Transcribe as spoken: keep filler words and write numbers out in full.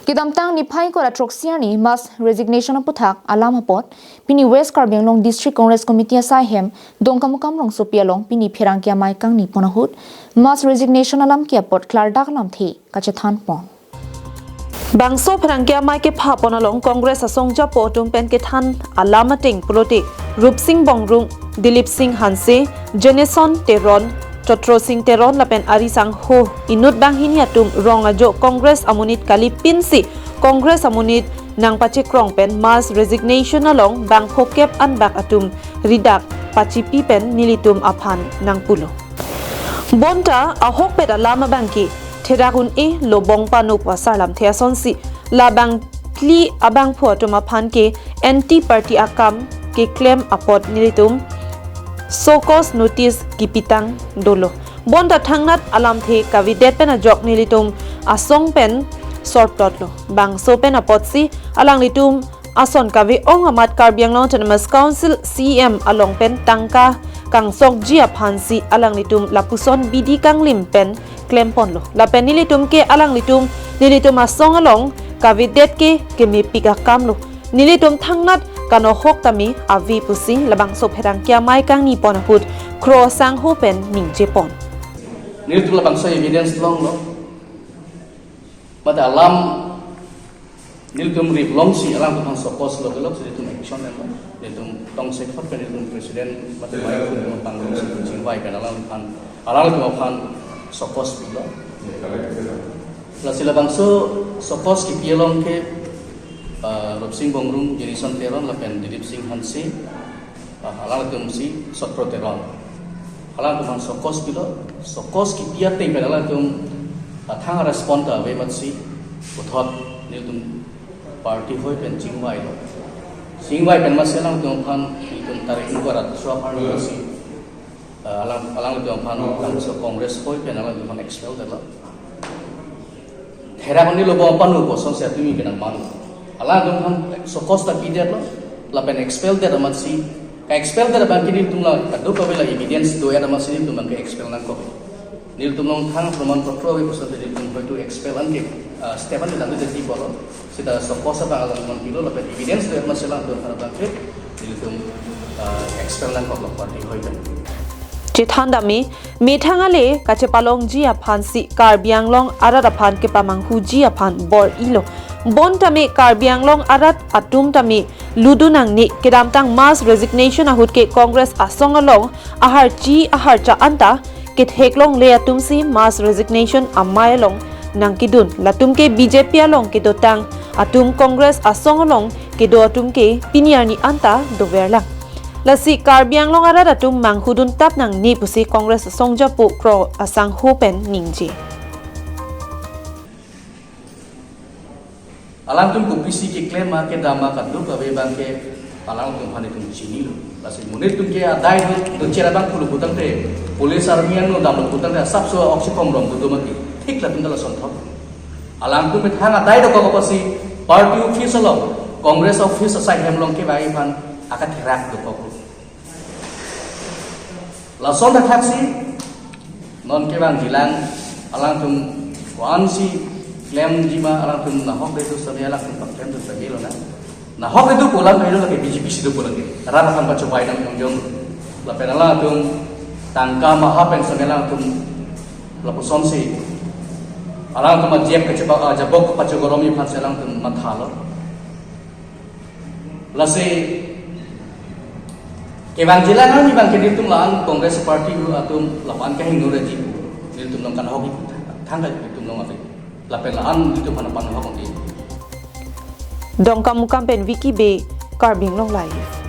Kedamtang niphai ingkoi ra throksi arni mass resignation aputhak alam apot pini West Karbi Anglong District Congress Committee asai hem Dongkamukam rongsopi along pini pherangke amei kangni pon ahut mass resignation alam ke apot klardak alamthe kachethan pon. Bangso pherangke amei kepha pon along Congress asong japo atum pen kethan alam ateng pulote Rupsing Bongrung, Dilip Singh Hanse, Jenison Teron, Chotro Singh Teron lapen ari sangho inut banghini atum rong ajo Congress amonit kalipinsi Congress amonit nangpachekrong pen mass resignation along bang phokep anbak atum ridak pachipi pen nelitum aphan nangpulo. Bonta ahokpet alam abangke therak un-e lobong pano pu asarlamthe asonsi labang phli abangphu atum aphan ke anti party akam keklem apot nelitum show cause notice kipitang dolo. Bonta thangnat alamthe kavedet pen ajok nelitum asong pen sorplotlo. Bangso pen apotsi alanglitum ason kave-ong amat Karbi Anglong Autonomous Council C E M along pen tangka kangsokji aphansi alanglitum lapuson bidi kanglim pen klemponlo. Lapen nelitum ke alanglitum nelitum asong along kavedet ke kemepik akamlo. Nelitum thangnat kanohok tame ave pusi labangso pherangke amei kangni pon ahut Kro asangho pen ningjepon. Nelitum labangso evidence longlo. Mate alam nelitum riplongsi alangtum aphan show cause lo kelok si nelitum action enlo. Nelitum tongsekot pen nelitum president mate mai kum pangrum si chingvai pen alangtum aphan, alangtum aphan show cause pilo. Lasi labangso show cause kipi along ke, ah, Rupsing Bongrung, Jenison Teron lapen Dilip Singh Hanse, ah, alangtumsi Chotro Teron. Alangtum aphan show cause pilo, show cause kipi ateng pen alangtum, ah, thang respond ta ave amatsi puthot nelitum party hoi pen chingvailo. Chingvai pen amatsi alangtum aphan nelitum tarik ingkoi ra throksi arni amatsi, ah, alang, alangtum aphan bangso Congress hoi pen alangtum aphan expel detlo. Therak un-e lobong pano pu asonsi atumi kenang mano. Alangtum aphan show cause ta pidetlo, lapen expel det amatsi, ka-expel det abangke nelitum la kadokave la evidence do-et amatsi nelitum abangke expel nangkok. Nelitum along thang proman potro ave pusi nelitum hoitu expel anke, ah, step an nelitum deti bolo. Seta show cause abang alangtum aphan pilo lapen evidence do-et amatsi alangtum aphan abangke nelitum, ah, expel nangkoklo party hoi pen. Chethan dame, methang ale kachepalongji aphansi Karbi Anglong arat aphan kepamanghuji aphan bor-ilo. Bonta me Karbi Anglong arat atum tame ludu nangne, kedamtang mass resignation ahut ke Congress asong along aharchi aharcha anta ketheklongle atumsi mass resignation amei along nangkedun. Latum ke B J P along kedotang atum Congress asong along kedo atum ke pini arni anta doverlang. Lasi Karbi Anglong arat atum manghudun tap nangne pusi Congress asong japo Kro asangho pen ningje. Alangtum kopisi keklem ma kedam ma kadokave abangke alangtum aphan itum chinilo. Lasi monit atum ke adai do, do chera abang pulo putangte, police army angno damlo putangte asapso oxycom rom do do mati. Thik latum ta lasonthot. Alangtum methang adai dokok apotsi party office along, Congress office asai hem along kevai aphan akatherak dokoklo. Lason thakthaksi non kevangjilang, alangtum ko-ansi klemji ma, alangtum nahok det do sami alangtum paklem do sami lonang. Nahok det do pu alam kailo lake B J P si do pu lake. Rat aphan pachobai nangjongjong. Lapen alangtum tangka maha pen sami alangtum lapusonsi alangtum ajep kacheba, ah, jabok pachogoromi aphansi alangtum mathalo. Lasi kevangjilang arni abangke nelitum la-an Congress party atum lapu-an kahingno reji pu. Nelitum along kanhok ipu thang, thang ka nelitum along ave. Lapen la-an nelitum aphan aphan hok ongdi. Dongkamukam pen Vicky Bey, Karbi Anglong Live.